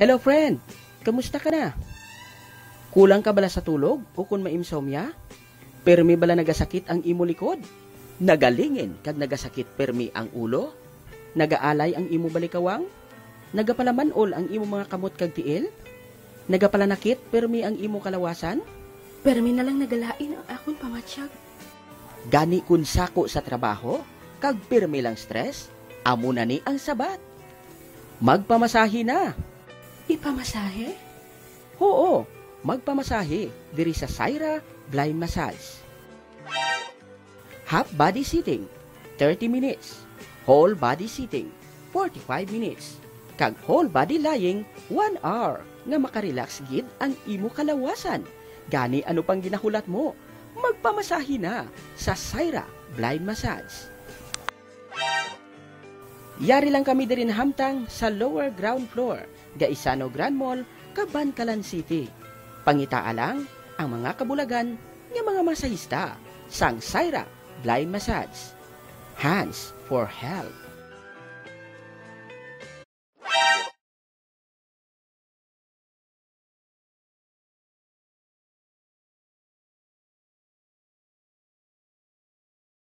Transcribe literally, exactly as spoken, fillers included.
Hello, friend! Kamusta ka na? Kulang ka bala sa tulog ukon may insomnia? Permi bala nagasakit ang imo likod? Nagalingin kag nagasakit permi ang ulo? Nagaalay ang imo balikawang? Nagapalaman-ol ang imo mga kamot kag tiil? Nagapalanakit permi ang imo kalawasan? Permi na lang nagalain ang akon pamatyag. Gani kun sako sa trabaho kag permi lang stress, amo na ni ang sabat. Magpamasahe na. Ipamasahe? Oo, magpamasahe diri sa Syra Blind Massage. Half body sitting, thirty minutes. Whole body sitting, forty-five minutes. Kag whole body lying, one hour, nga makarelax gid ang imo kalawasan. Gani, ano pang ginahulat mo? Magpamasahe na sa Syra Blind Massage. Yari lang kami diri nahamtang sa lower ground floor, Gaisano Grand Mall, Kabankalan City. Pangitaa lang ang mga kabulagan nga mga masahista sang Syra Blind Massage. Hands for help.